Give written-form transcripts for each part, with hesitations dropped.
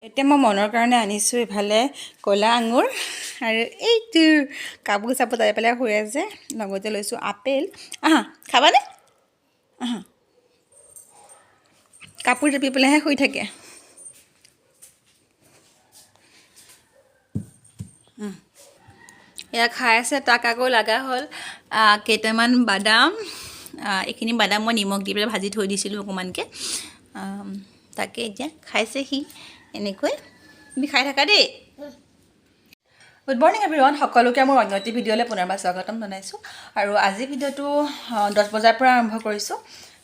এতিয়া মই মনৰ কাৰণে আনিছোঁ এইফালে ক'লা আঙুৰ আৰু এইটো কাপোৰ চাপোৰ তাই পেলাই শুই আছে। লগতে লৈছোঁ আপেল। আহা, খাবানে? আহা, কাপোৰ জাপি পেলাইহে শুই থাকে। এয়া খাই আছে। তাক আকৌ লগা হ'ল কেইটামান বাদাম। এইখিনি বাদাম মই নিমখ দি পেলাই ভাজি থৈ দিছিলোঁ অকণমানকৈ, তাকে এতিয়া খাইছে সি এনেকৈ। তুমি খাই থাকা দেই। গুড মৰ্ণিং এভৰিৱান, সকলোকে মোৰ অন্য এটি ভিডিঅ'লৈ পুনৰবাৰ স্বাগতম জনাইছোঁ। আৰু আজি ভিডিঅ'টো 10 বজাৰ পৰা আৰম্ভ কৰিছোঁ।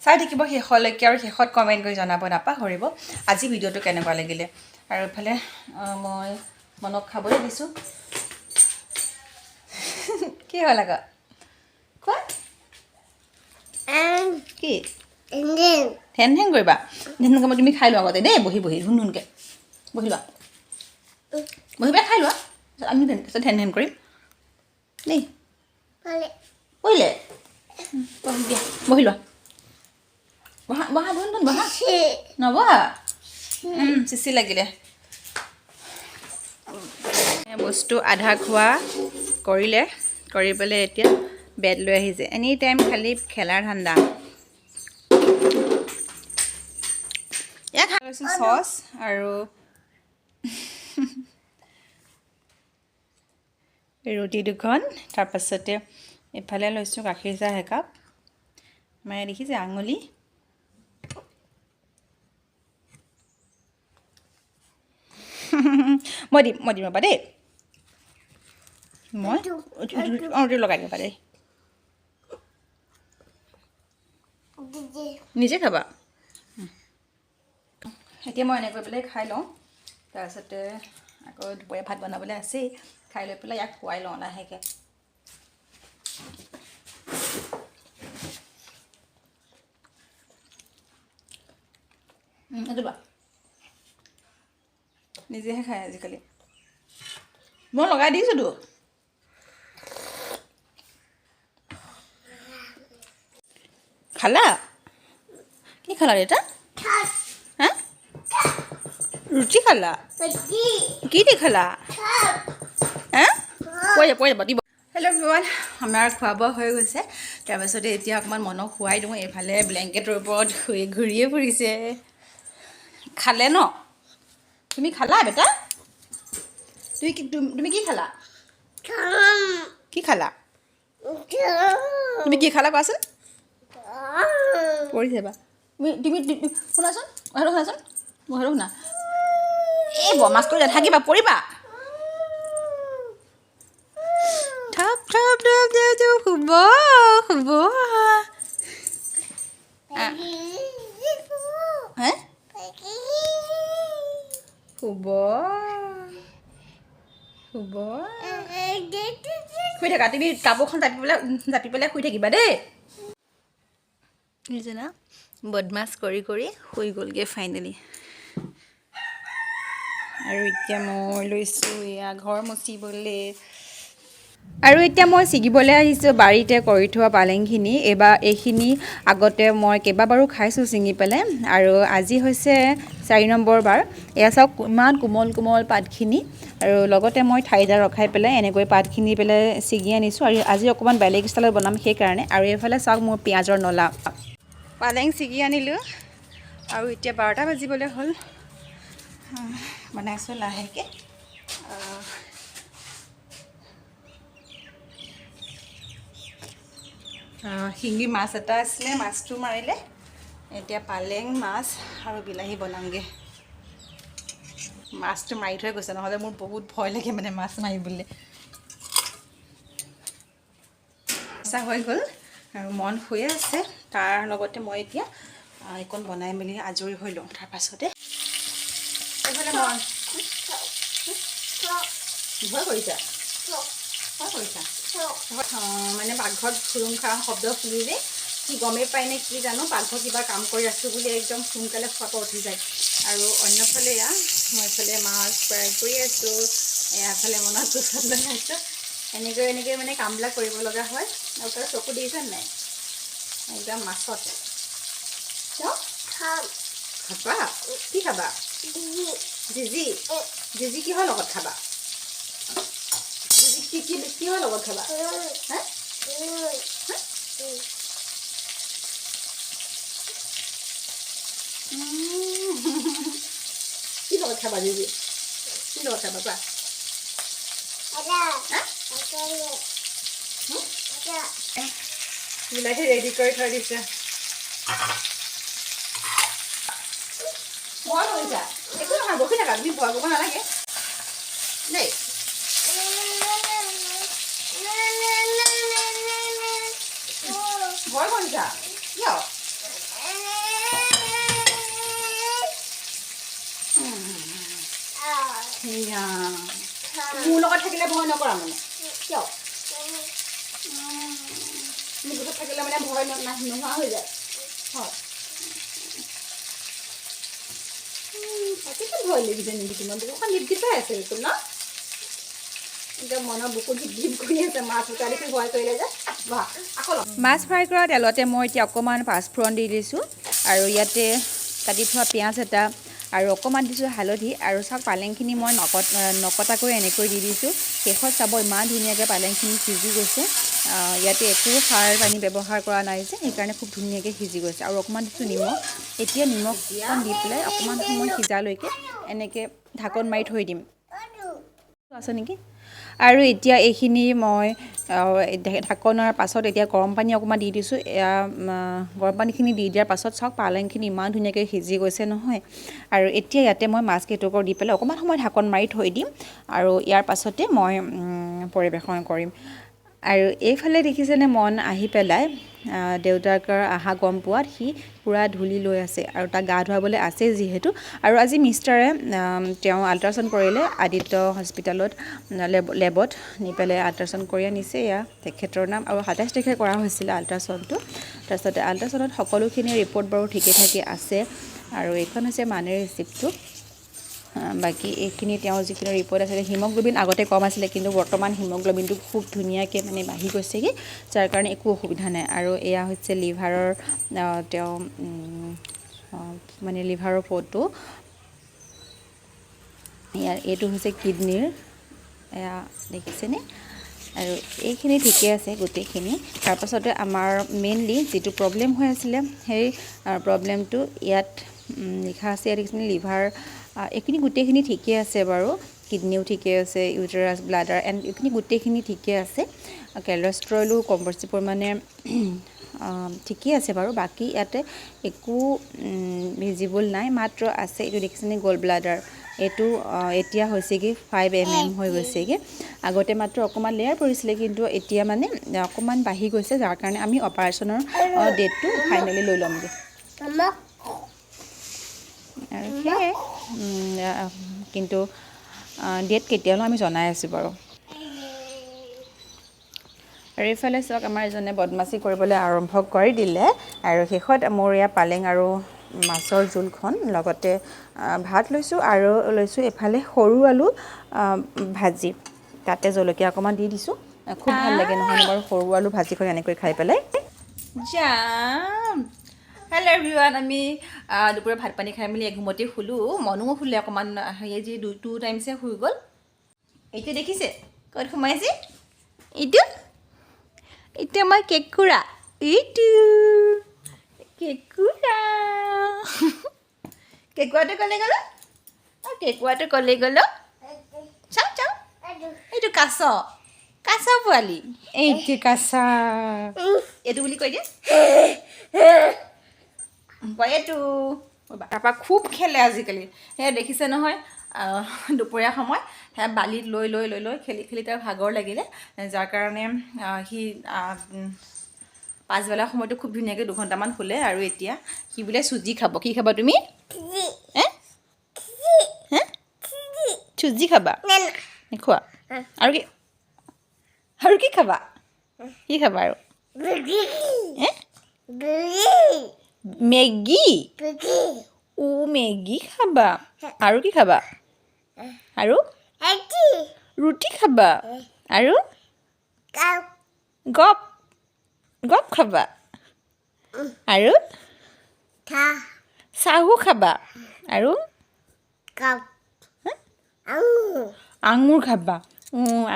চাই থাকিব শেষলৈকে আৰু শেষত কমেণ্ট কৰি জনাব নাপাহৰিব আজি ভিডিঅ'টো কেনেকুৱা লাগিলে। আৰু এইফালে মই মনক খাবলৈ দিছোঁ। কি হ'ল আকৌ, কোৱা? কি ঠেন ঠেন কৰিবা? ঠেন ঠেন কৰিব। তুমি খাই লোৱা আগতে দেই, বহি বহি ধুন ধুনকৈ বহি লোৱা, বহি পেলাই খাই লোৱা। তাৰপিছত আমি তাৰপিছত ঠেন ঠেন কৰিম দেই। পৰিলে বহি দিয়া, বহি লোৱা, বহা বহা, ধুন ধুন বহা। নবহা? চিচি লাগিলে। বস্তু আধা খোৱা কৰিলে, কৰি পেলাই এতিয়া বেট লৈ আহিছে। এনি টাইম খালি খেলাৰ ধান্দা। ইয়াক লৈছোঁ চচ আৰু ৰুটি দুখন। তাৰপাছতে এইফালে লৈছোঁ গাখীৰ চাহ একাপ। মানে দেখিছে আঙুলি। মই দিম, মই দিম, ৰ'বা দেই। মই অঁ লগাই দিম, ৰ'বা দেই। নিজে খাবা। এতিয়া মই এনেকৈ পেলাই খাই লওঁ, তাৰপিছতে আকৌ দুপৰীয়া ভাত বনাবলৈ আছেই। খাই লৈ পেলাই ইয়াক খুৱাই লওঁ লাহেকৈ। এইটো লোৱা। নিজেহে খায় আজিকালি। মই লগাই দিছোঁতো। খালা? কি খালা দেউতা? হা, ৰুটি খালা? কি দি খালা? হা, কৈ যাব, কৈ যাব দিব। হেল্ল' এভৰিৱান, আমাৰ খোৱা বোৱা হৈ গৈছে। তাৰপাছতে এতিয়া অকণমান মনক শুৱাই দিওঁ। এইফালে ব্লেংকেটৰ ওপৰত শুই ঘূৰিয়ে ফুৰিছে। খালে ন? তুমি খালা বেটা? তুমি কি তুমি কি খালা? কি খালা তুমি? কি খালা কোৱাচোন? পৰিছে বা। তুমি তুমি শুনাচোন, কথাটো শুনাচোন, কথাটো শুনা। এই বদমাছ কৰি নাথাকিবা, পৰিবা। থাপ থাপ থাপ থাপ থাপ। শুব শুব। হে, শুব শুব, শুই থাকা। তুমি কাপোৰখন জাপি পেলাই শুই থাকিবা দেই। বুজিছে? বদমাছ কৰি কৰি শুই গ'লগৈ ফাইনেলি। আৰু এতিয়া মই লৈছোঁ এয়া ঘৰ মচিবলৈ। আৰু এতিয়া মই ছিগিবলৈ আহিছোঁ বাৰীতে কৰি থোৱা পালেংখিনি। এইবাৰ এইখিনি আগতে মই কেইবাবাৰো খাইছোঁ ছিঙি পেলাই, আৰু আজি হৈছে 4 নম্বৰ বাৰ। এয়া চাওক, ইমান কোমল কোমল পাতখিনি। আৰু লগতে মই ঠাই এটা ৰখাই পেলাই এনেকৈ পাতখিনি পেলাই ছিগি আনিছোঁ। আৰু আজি অকণমান বেলেগ ষ্টাইলত বনাম সেইকাৰণে। আৰু এইফালে চাওক মোৰ পিঁয়াজৰ নলা। পালেং ছিগি আনিলোঁ আৰু এতিয়া 12টা বাজিবলৈ হ'ল। বনাইছোঁ লাহেকৈ। শিঙি মাছ এটা আছিলে, মাছটো মাৰিলে। এতিয়া পালেং মাছ আৰু বিলাহী বনামগৈ। মাছটো মাৰি থৈ গৈছে, নহ'লে মোৰ বহুত ভয় লাগে মানে মাছ মাৰিবলৈ। চাহ হৈ গ'ল আৰু মন শুয়ে আছে। তাৰ লগতে মই এতিয়া এইকণ বনাই মেলি আজৰি হৈ লওঁ। তাৰপাছতে এইফালে মন। ভয় কৰিছা? ভয় কৰিছা? মানে পাকঘৰত খুৰুং খাৰাং শব্দ শুনি যে সি গমেই পায় নে কি জানো, পাকঘৰত কিবা কাম কৰি আছোঁ বুলি একদম সোনকালে খোৱাৰ পৰা উঠি যায়। আৰু অন্যফালে এয়া মই এইফালে মাছ ফ্ৰাই কৰি আছোঁ, এয়াফালে মনত কোচত লৈ আছোঁ। এনেকৈ এনেকৈ মানে কামবিলাক কৰিব লগা হয়। আৰু তাৰ চকু দেখিছে নাই একদম মাছত। খাবা? কি খাবা? জিজি, জিজি কিহৰ লগত খাবা? জিজি কি কি কিহৰ লগত খাবা? হা হা? কি লগত খাবা জিজি? কি লগত খাবা কোৱা? হা? বিলাহী ৰেডি কৰি থৈ দিছে। ভয় কৰিছা? একো নহয়, বহি থাকা তুমি, ভয় কৰিব নালাগে দেই। ভয় কৰিছা কিয়? সেয়া মোৰ লগত থাকিলে ভয় নকৰা মানে কিয়? মোৰ লগত থাকিলে মানে ভয় নোহোৱা হৈ যায়, হয়? তাকেতো ভয় লাগিছে নেকি তোমাৰ? বুকুখন ঢিপ ঢিপাই আছে দেখোন ন? একদম মনৰ বুকু ঢিপ ঢিপ কৰি আছে। মাছ উঠা দেখি ভয় কৰিলে যে। বাহ, আকৌ লওঁ। মাছ ফ্ৰাই কৰা তেলতে মই এতিয়া অকণমান পাঁচফোৰণ দি দিছোঁ আৰু ইয়াতে কাটি থোৱা পিঁয়াজ এটা আৰু অকণমান দিছোঁ হালধি। আৰু চাওক, পালেংখিনি মই নকটাকৈ এনেকৈ দি দিছোঁ। শেষত চাব, ইমান ধুনীয়াকৈ পালেংখিনি সিজি গৈছে। ইয়াতে একো সাৰ পানী ব্যৱহাৰ কৰা নাই যে, সেইকাৰণে খুব ধুনীয়াকৈ সিজি গৈছে। আৰু অকণমান দিছোঁ নিমখ। এতিয়া নিমখ অকণ দি পেলাই অকণমান সময় সিজালৈকে এনেকৈ ঢাকন মাৰি থৈ দিম। আছে নেকি? আৰু এতিয়া এইখিনি মই ঢাকনৰ পাছত এতিয়া গৰম পানী অকণমান দি দিছোঁ। এয়া গৰম পানীখিনি দি দিয়াৰ পাছত চাওক, পালেংখিনি ইমান ধুনীয়াকৈ সিজি গৈছে নহয়। আৰু এতিয়া ইয়াতে মই মাছ কেইটুকুৰ দি পেলাই অকণমান সময় ঢাকন মাৰি থৈ দিম আৰু ইয়াৰ পাছতে মই পৰিৱেশন কৰিম। আৰু এইফালে দেখিছেনে, মন আহি পেলাই দেউতাকৰ অহা গম পোৱাত সি পূৰা ধূলি লৈ আছে আৰু তাক গা ধুৱাবলৈ আছেই যিহেতু। আৰু আজি মিষ্টাৰে তেওঁ আল্ট্ৰাচাউণ্ড কৰিলে আদিত্য হস্পিটেলত, লেবত নি পেলাই আল্ট্ৰাচাউণ্ড কৰি আনিছে। এয়া তেখেতৰ নাম আৰু 27 তাৰিখে কৰা হৈছিলে আল্ট্ৰাচাউণ্ডটো। তাৰপিছতে আল্ট্ৰাচাউণ্ডত সকলোখিনি ৰিপৰ্ট বাৰু ঠিকে ঠাকে আছে। আৰু এইখন হৈছে মানিৰ ৰিচিপ্টটো। বাকী এইখিনি তেওঁৰ যিখিনি ৰিপৰ্ট আছিলে, হিমগ্ল'বিন আগতে কম আছিলে, কিন্তু বৰ্তমান হিমগ্ল'বিনটো খুব ধুনীয়াকৈ মানে বাঢ়ি গৈছেগৈ, যাৰ কাৰণে একো অসুবিধা নাই। আৰু এয়া হৈছে লিভাৰৰ তেওঁ মানে লিভাৰৰ ফটো। ইয়াৰ এইটো হৈছে কিডনীৰ, এয়া দেখিছেনে? আৰু এইখিনি ঠিকে আছে গোটেইখিনি। তাৰপাছতে আমাৰ মেইনলি যিটো প্ৰব্লেম হৈ আছিলে, সেই প্ৰব্লেমটো ইয়াত লিখা আছে। ইয়াত দেখিছেনে লিভাৰ, এইখিনি গোটেইখিনি ঠিকে আছে বাৰু। কিডনীও ঠিকে আছে, ইউটেৰাছ, ব্লাডাৰ এণ্ড এইখিনি গোটেইখিনি ঠিকে আছে। কেলেষ্ট্ৰলো কম বেছি পৰিমাণে ঠিকেই আছে বাৰু। বাকী ইয়াতে একো ভিজিবল নাই, মাত্ৰ আছে এইটো দেখিছেনে গ'ল্ড ব্লাডাৰ, এইটো এতিয়া হৈছেগৈ 5 mm হৈ গৈছেগৈ। আগতে মাত্ৰ অকণমান লেয়াৰ পৰিছিলে, কিন্তু এতিয়া মানে অকণমান বাঢ়ি গৈছে, যাৰ কাৰণে আমি অপাৰেশ্যনৰ ডেটটো ফাইনেলি লৈ ল'মগৈ। আৰু সেয়াই, কিন্তু ডেট কেতিয়া লওঁ আমি জনাই আছোঁ বাৰু। আৰু এইফালে চাওক, আমাৰ এজনে বদমাচি কৰিবলৈ আৰম্ভ কৰি দিলে। আৰু শেষত মোৰ এয়া পালেং আৰু মাছৰ জোলখন, লগতে ভাত লৈছোঁ আৰু লৈছোঁ এইফালে সৰু আলু ভাজি, তাতে জলকীয়া অকণমান দি দিছোঁ। খুব ভাল লাগে নহয় বাৰু সৰু আলু ভাজিখন এনেকৈ খাই পেলাই? যাম। হেল্ল' এভৰিৱান, আমি দুপৰীয়া ভাত পানী খাই মেলি এঘুমতি শুলোঁ। মনুও শুলে অকণমান, হেৰি যি টু টাইমছে শুই গ'ল। এইটো দেখিছে ক'ত সোমাইছে? এইটো এইটো আমাৰ কেঁকুৰা, এইটো কেঁকুৰা। কেঁকুৰাটো ক'লে গ'ল? কেঁকুৰাটো ক'লে গ'ল? চাওঁ চাওঁ, এইটো কাছ, কাছ পোৱালি, এইটো কাছ। এইটো বুলি কৈ দিয়া এইটো। তাৰপৰা খুব খেলে আজিকালি। সেয়া দেখিছে নহয়, দুপৰীয়া সময় সেয়া বালিত লৈ লৈ লৈ লৈ খেলি খেলি তাৰ ভাগৰ লাগিলে, যাৰ কাৰণে সি পাছবেলা সময়টো খুব ধুনীয়াকৈ 2 ঘণ্টামান শুলে। আৰু এতিয়া সি বোলে চুজি খাব। কি খাবা তুমি? হে হে, চুজি খাবা? খোৱা। আৰু কি খাবা? কি খাবা আৰু? হে, মেগী? ও, মেগী খাবা। আৰু কি খাবা? আৰু ৰুটি খাবা। আৰু গপ গপ খাবা। আৰু চাহো খাবা। আৰু আঙুৰ খাবা?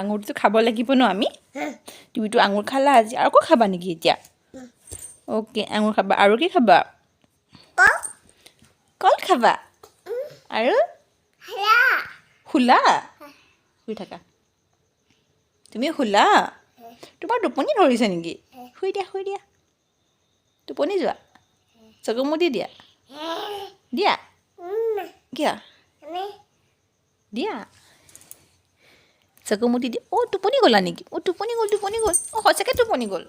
আঙুৰটো খাব লাগিব ন আমি। তুমিতো আঙুৰ খালা আজি, আৰু আকৌ খাবা নেকি এতিয়া? অ'কে, আঙুৰ খাবা আৰু কি খাবা? কল খাবা আৰু শুলা? শুই থাকা তুমি। শুলা? তোমাৰ টোপনি ধৰিছে নেকি? শুই দিয়া, শুই দিয়া, টোপনি যোৱা। চকু মুদি দিয়া, দিয়া, কিয় দিয়া, চকু মুদি দিয়া। অ' টোপনি গ'লা নেকি? অ' টোপনি গ'ল, টোপনি গ'ল। অ' সঁচাকৈ টোপনি গ'ল।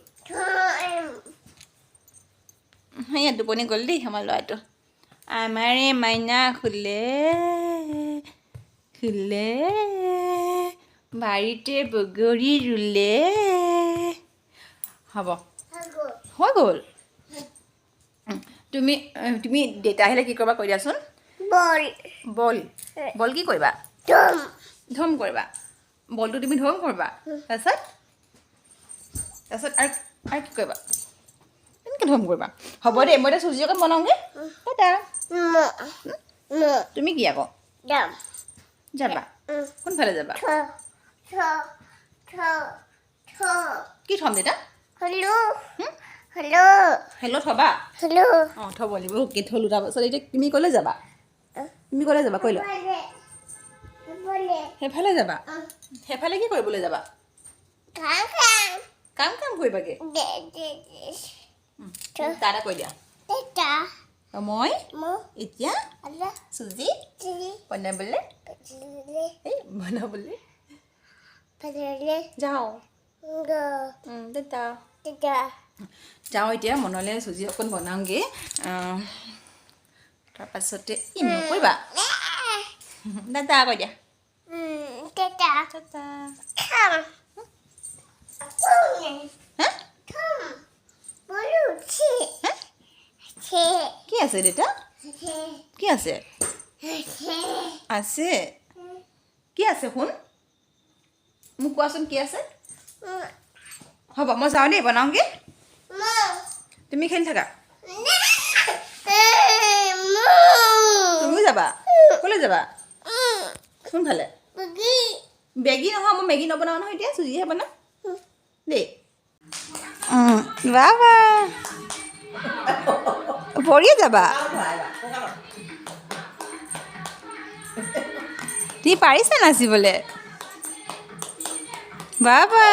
সেয়া টোপনি গ'ল দেই আমাৰ ল'ৰাটো। আমাৰে মাইনা শুলে, শুলে, বাৰীতে বগৰী ৰুলে। হ'ব, হৈ গ'ল। তুমি দেউতা আহিলে কি কৰিবা কৈ দিয়াচোন। বল। বল, বল কি কৰিবা? ধম। ধম কৰিবা। বলটো তুমি ধম কৰিবা। তাৰপিছত আৰু কি কৰিবা? কেনেকৈ ধম কৰিবা? হ'ব দেই, মই এতিয়া চুজি অকণ বনাওঁগৈ। টাটা। তুমি কি আকৌ যাম। যাবা? কোনফালে যাবা? থ থ থ থ। কি থ'ম দেউতা? Hello', hello'. হেল্ল' থ'বা? হেল্ল'। অঁ, থ'ব লাগিব। অ'কে, থ'লোঁ। তাৰপাছত এতিয়া তুমি ক'লৈ যাবা? তুমি ক'লৈ যাবা কৈ লোৱা। সেইফালে যাবা? সেইফালে কি কৰিবলৈ যাবা? কাম কাম। কাম কাম কৰিবাগৈ? দে দে দে। টাটা কৈ দিয়া। টাটা। মই মই এতিয়া আলা চুজি চিলি বনাবলৈ চিলি এই বনাবলৈ বনাবলৈ যাওঁ। গ টাটা। টাটা। যাওঁ এতিয়া মনলৈ, চুজি অকণ বনাওঁগৈ। তাৰপাছতে ই নকৰিবা। টাটা কৈ দিয়া। টাটা। টাটা। খাম। হা? থম বলো ছি। হা? ছি। কি আছে দেউতা? ছি। কি আছে? ছি। আছে, কি আছে সোণ? মোক কোৱাচোন কি আছে। হ'ব, মই যাওঁ দেই, বনাওঁগৈ। তুমি খেলি থাকা। তুমিও যাবা? ক'লৈ যাবা? কোনফালে? মেগী নহয়, মই মেগী নবনাওঁ নহয় এতিয়া, চুজিহে বনাম দেই। বাবা, পৰিয়ে যাবা। তুমি পাৰিছা নাচিবলৈ? বাবা,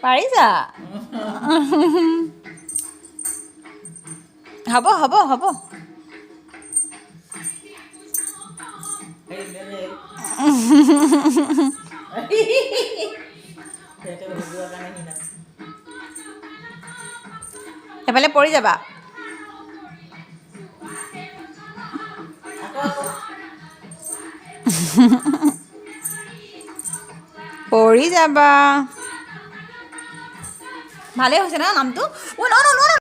পাৰিছা? হ'ব হ'ব হ'ব। এফালে পৰি যাবা। পৰি যাবা। ভালেই হৈছে ন নামটো? অ' ন ন ন।